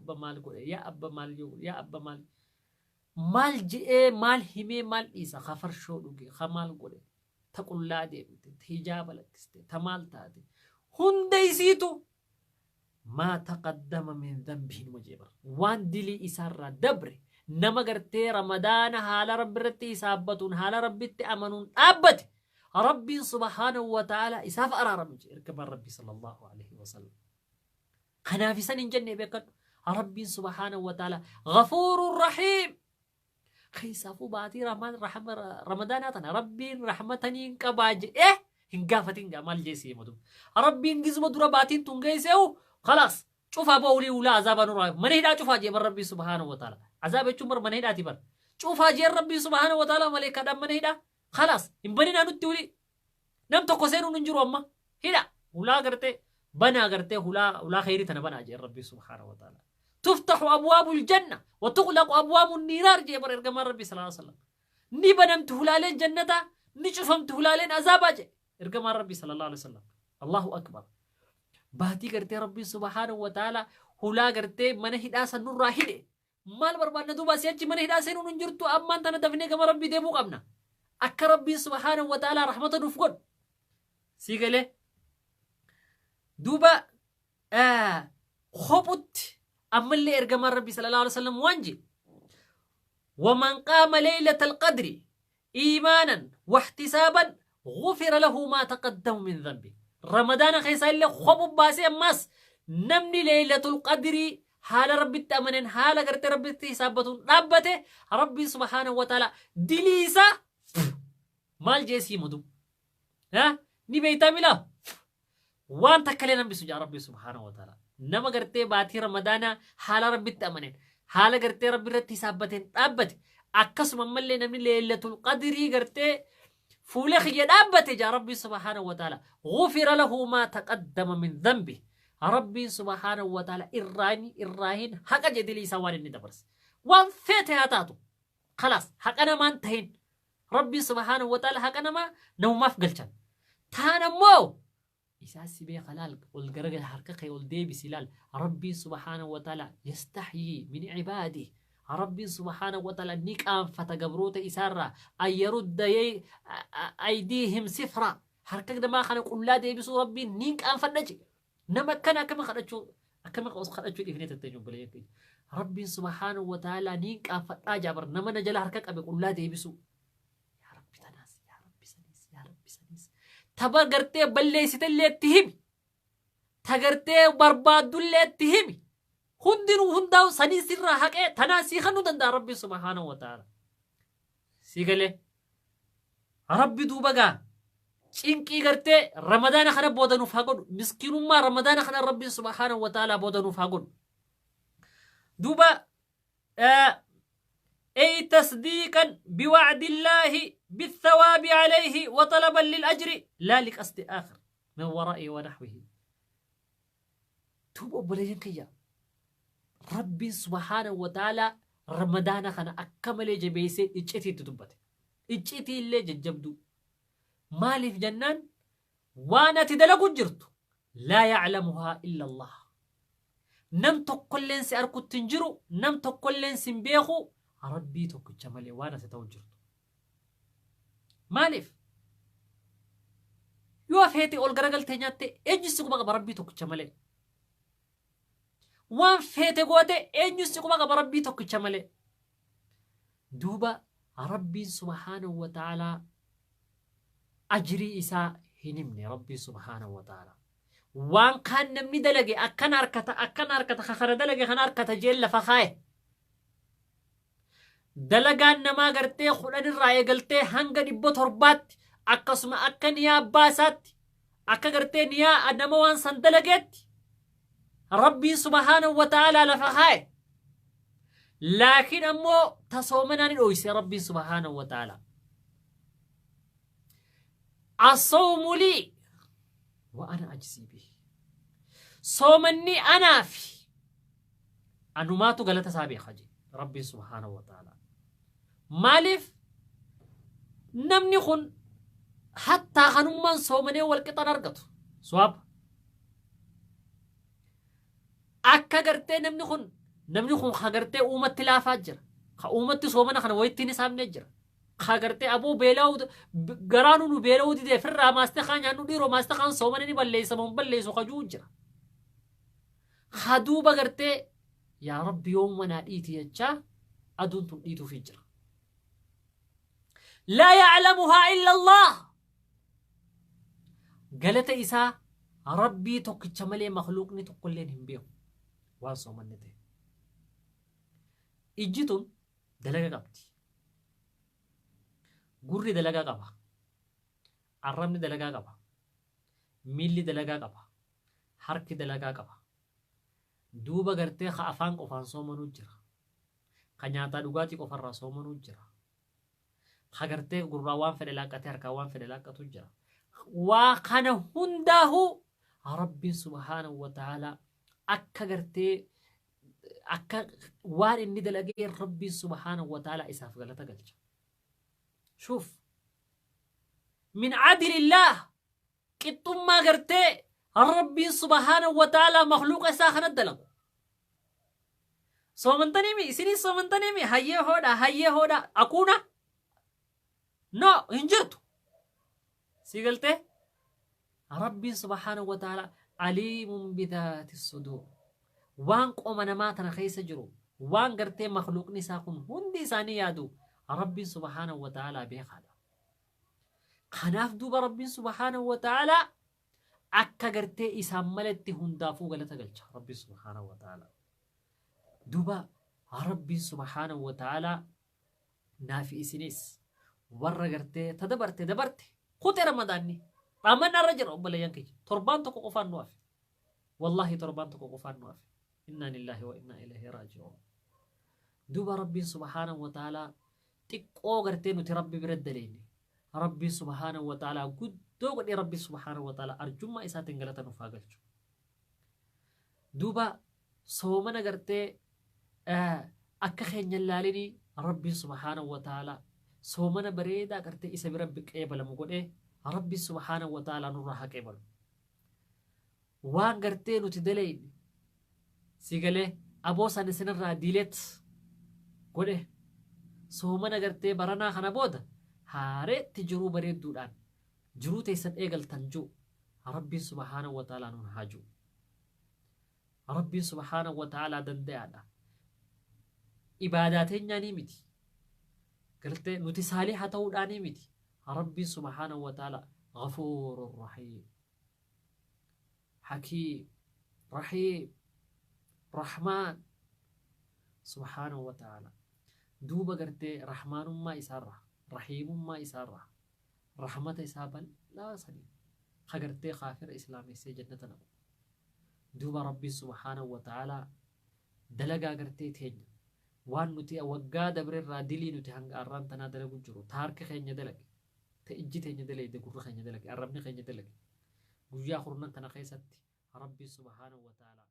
Abba maal godhe, yaa abba maal godhe, yaa abba maal maal je'ee, maal himee, maal dhiisa? Ka farshoo dhuge, ka maal godhe, ta qullaa deemte, ta hijaaba lakkiste, ta maal taate, hunda isiitu maa taqaddama min dhanbihi numa jee bar. Waan dilii isaarraa dabre nama gartee Ramadaana haala Rabbi irratti hisaabbatuun, haala Rabbitti amanuun dhaabbate, Rabbiin subhaanahu wa ta'ala isaaf araarama jee ergamaan Rabbii sallallahu alaihi wasallam. Kanaaf isan hin jenne beekadhu. Rabbiin subhaanahu wa ta'ala ghafuurun rahiim. Keessaafuu baatii Ramadaanaa tana Rabbiin rahmataniin qabaa jedhee hin gaafatin gaa, maal jee si himatu. Rabbiin gizuma dura baatiin tun geesseehu khalaas, cufaa boo ulii ulaa azaabaa nurraa mana hidhaa cufaa jee bar Rabbiin subhaanahu wa ta'ala. Azaaba jechuun bar mana hidhaati bar. Cufaa jee Rabbiin subhaanahu wa ta'ala maleekaadhaan mana hidhaa. Khalaas, hin baninaa nutti ulii. Nam tokko seenuun hin jiru, amma hidha hulaa gartee banaa, gartee hulaa hulaa kheyrii tana banaa jee Rabbiin subhaanahu wa ta'ala. Tuftaxu abwaabul janna wa tuqlaqu abwaabu niiraar jee bar ergamaan Rabbii sallallahu alaihi wasallam. Ni banamti hulaaleen jannataa, ni cufamti hulaaleen azaabaa jee ergamaan Rabbii sallallahu alaihi wasallam. Allahu akbar. Baatii gartee Rabbiin subhaanahu wa ta'ala hulaa gartee mana hidhaa san nurraa hidhe. Maal barbaadna duuba? Si'achi mana hidhaa seenuun hin jirtu, ammaan tana dafnee gama Rabbii deemuu qabna. Akka Rabbiin subhaanahu wa ta'ala rahmata nuuf godhu. Sii galee? Duuba kophutti ammallee ergamaan Rabbii sallallahu alaihi wasallam waan jedhe: ومن قام ليلة القدر إيمانا واحتسابا غفر له ما تقدم من ذنبه. رمضان keessa illee kophu baasee ammas namni Leeylatul Qadrii haala Rabbitti amanen, haala gartee Rabbitti hisaabbatuun dhaabbate, Rabbiin subhaanahu wa ta'ala dilii isaa maal jee sii mudu ni beeytaa milaa waan takka illee nambisu jaa Rabbiin subhaanahu wa ta'ala. Nama gartee baatii Ramadaanaa haala Rabbitti amanen, haala gartee Rabbi irratti hisaabbateen dhaabbate, akkasuma ammallee namni Leeylatul Qadrii gartee fuula kiyya dhaabbate jaa Rabbiin subhaanahu wa ta'ala, غفر له ما تقدم من ذنبه. Rabbiin subhaanahu wa ta'ala irraahin haqa jedhilii isaa waan inni dabarse, waan feete haa taatu, khalaas, haqa namaan tahin. Rabbiin subhaanahu wa ta'ala haqa namaa namumaaf galchan taan ammoo isaa si beeka. Laal, ol garagal, harka kee ol deebisi, laal. Rabbiin subhaanahu wa ta'ala yastahyii min cibaadihi. Rabbiin subhaanahu wa ta'ala ni qaanfata gabroota isaarraa an yarudda aydiihim sifra. Harka namaa kana qullaa deebisuu Rabbiin ni qaanfadha jedhe. Nama akkana akkama kadhachuu, akkama kadhachuu dhiifnee tatteenyu, obboleeyyan keenya? Rabbiin subhaanahu wa ta'ala ni qaanfadhaa jaabar nama na jala harka qabe qullaa deebisuu. Yaa Rabbi tanaas, yaa Rabbi saniis, yaa Rabbi saniis. Taba gartee balleessitellee itti himi, ta gartee barbaaddullee itti himi, hundinuu hundaa'u sanii sirraa haqee tanaa sii kennuu danda'a Rabbiin subhaanahu wa ta'ala. Sii galee? Rabbi duuba gaa cinqii gartee Ramadaana kana booda nuuf haa godhu, miskiinummaa Ramadaana kana Rabbiin subhaanahu wa ta'ala booda nuuf haa godhu. Duuba أي تصديقا بوعد الله بالثواب عليه وطلبا للأجر لا لقصد آخر من ورائه ونحوه. Duuba obboleeyyan kiyya, Rabbiin subhaanahu wa ta'ala Ramadaana kana akka malee jabeessee iccitiitti dubbate. Iccitii illee jajjabduu. Maaliif jennaan, waan ati dalagu jirtu لا يعلمها إلا الله. Nam tokkolleen si arkutti hin jiru, nam tokkolleen si hin beeku, Rabbii tokkicha malee waan ati ta'u jirtu. Maaliif? Yoo feete ol garagaltee nyaatte, eenyu si quba qaba Rabbii tokkicha malee? Waan feete goote, eenyu si quba qaba Rabbii tokkicha malee? Duuba Rabbiin subhaanahu wa ta'aalaa ajrii isaa hin himne. Rabbiin subhaanahu wa ta'aalaa waan kaan namni dalage akkana harkata, akkana harkata, kana dalage kana harkata jeen lafa kaaye. Dalagaan namaa gartee 10 irraa eegaltee hanga 700tti, akkasuma akka niyaa abbaa isaatti, akka gartee niyaa nama waan san dalageetti Rabbiin subhaanahu wa ta'aalaa lafa kaaye. Laakiin ammoo tasoomanaa ni dhoyse Rabbiin subhaanahu wa ta'aalaa. الصوم لي وأنا أجزي به. Soomanni anaafi anumaatu galata isaa beeka jedhe Rabbiin subhaanahu wa ta'aalaa. Maaliif? Namni kun hattaa kanummaan soomanee wal qixan argatu. Suwaaba. Akka gartee namni kun Namni kun ka gartee uumatti laafaa jira. Ka uumatti soomana kana wayitti hin hisaabne jira. Ka gartee aboo beela'uu garaanuu nu beela'uu didee firraa maastee kaan nyaannu dhiiroo maastee kaan soomana ni balleessa moo hin balleessu ka jiru jira. Ka duuba gartee yaa rabbi yoomuma naa dhiiti jechaa aduun tun dhiituufi jira. Laa ya'lamuhaa illa Allah. Galata isaa rabbii tokkicha malee makluuqni tokkolleen hin beeku. Waan soomanni ta'e. Ijji tun dalaga qabdi. Gurri dalagaa qaba. Arrabni dalagaa qaba. Miilli dalagaa qaba. Harki dalagaa qaba. Duuba gartee ka afaan qofaan soomanuu jira. Ka nyaataa dhugaatii qofarraa soomanuu jira. Ka gartee gurraa waan fedhe laaqqatee harkaa waan fedhe laaqqatu jira. Waa kana hundaahuu Rabbiin subhaanahu wa ta'aalaa akka gartee akka waan inni dalagee Rabbiin subhaanahu wa ta'aalaa isaaf galata galcha. Shuuf min adilillaah qixxummaa gartee Rabbiin subhaanahu wa ta'aalaa makluuqa isaa kana dalagu. Soomantaniimi isinis soomantaniimi hayyee hoodha hayyee hoodha akuuna no hin jirtu. Si galtee Rabbiin subhaanahu wa ta'aalaa aliimun bidhaati suduur waan qoma namaa tana keessa jiru waan gartee makluuqni isaa kun hundi isaanii yaadu Rabbiin subhaanahu wa ta'aalaa beekaadha. Kanaaf duuba Rabbiin subhaanahu wa ta'aalaa akka gartee isaan malatti hundaafuu galata galcha Rabbiin subhaanahu wa ta'aalaa. Duuba Rabbiin subhaanahu wa ta'aalaa naafi isinis warra gartee ta dabarte dabarte kute ramadaanni dhaamanna irra jira obboleeyyan kiyya torbaan tokko qofaan nu hafe wallaahi torbaan tokko qofaan nu hafe innaa lillaahi wa innaa ilayhi raaji'uun. Duuba Rabbiin subhaanahu wa ta'aalaa xiqqoo gartee nuti Rabbi bira daleyne Rabbiin subhaanahu wa ta'aalaa guddoo godhee Rabbiin subhaanahu wa ta'aalaa arjummaa isaatiin galata nuuf haa galchu. Duuba soomana gartee akka keenya hin laalinii Rabbiin subhaanahu wa ta'aalaa soomana bareedaa gartee isa bira qeebalamu godhee Rabbiin subhaanahu wa ta'aalaa nurraa haa qeebalu. Waan gartee nuti daleyne si galee aboo san isinirraa diileet godhe soomana gartee baranaa kana booda haareetti jiruu bareedduudhaan jiruu teessan eegaltan ji'u Rabbiin subhaanahu wa ta'aalaa nun haa ji'u. Rabbiin subhaanahu wa ta'aalaa danda'aadha. Ibaadaa teenyaanii miti. Gartee nuti saaliha ta'uudhaanii miti. Rabbiin subhaanahu wa ta'aalaa ghafuurun rahiim. Hakiim. Rahiim. Rahmaan. Subhaanahu wa ta'aalaa. Duuba gartee rahmaanummaa isaarraa, rahiimummaa isaarraa, rahmata isaa bal'aa saniin ka gartee kaafira islaamessee jannata naqu. Duuba Rabbiin subhaanahu wa ta'aalaa dalagaa gartee teenya waan nuti waggaa dabrerraa dilii nuti hanga arraan tanaa dalagu jiru ta harki keenya dalage ta ijji teenya daleyde gurri keenya dalage arrabni keenya dalage guyyaa kurnan kana keessatti Rabbiin subhaanahu wa ta'aalaa